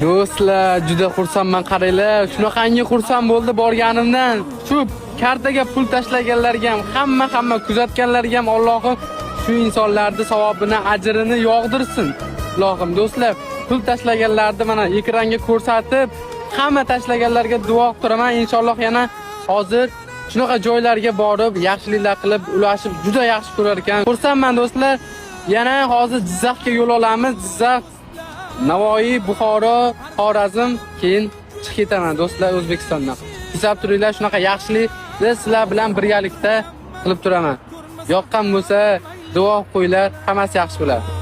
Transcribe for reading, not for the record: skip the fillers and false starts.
Do'stlar, juda xursandman, qaranglar. Shunaqangi xursand bo'ldi borganimdan. Shu kartaga pul tashlaganlarga ham, hamma kuzatganlarga ham Allohim shu insonlarni savobini, ajrini yog'dirsin. Ilohim, do'stlar, pul tashlaganlarni mana ekranga ko'rsatib, hamma tashlaganlarga duo qilib turaman. Inshaalloh yana hozir shunaqa joylarga borib, yaxshiliklar qilib, ulashib juda yaxshi ko'rar ekan. Xursandman, do'stlar. Yana hozir Jizzaxga yo'l olamiz. Jizzax, Navoiy, Buxoro, Xorazm, keyin chiqib ketaman, do'stlar, O'zbekistondan. Kuzatib turinglar, shunaqa yaxshilikni sizlar bilan birgalikda qilib turaman. Yoqqan bo'lsa, duo qilib qo'yinglar, hammasi yaxshi bo'ladi.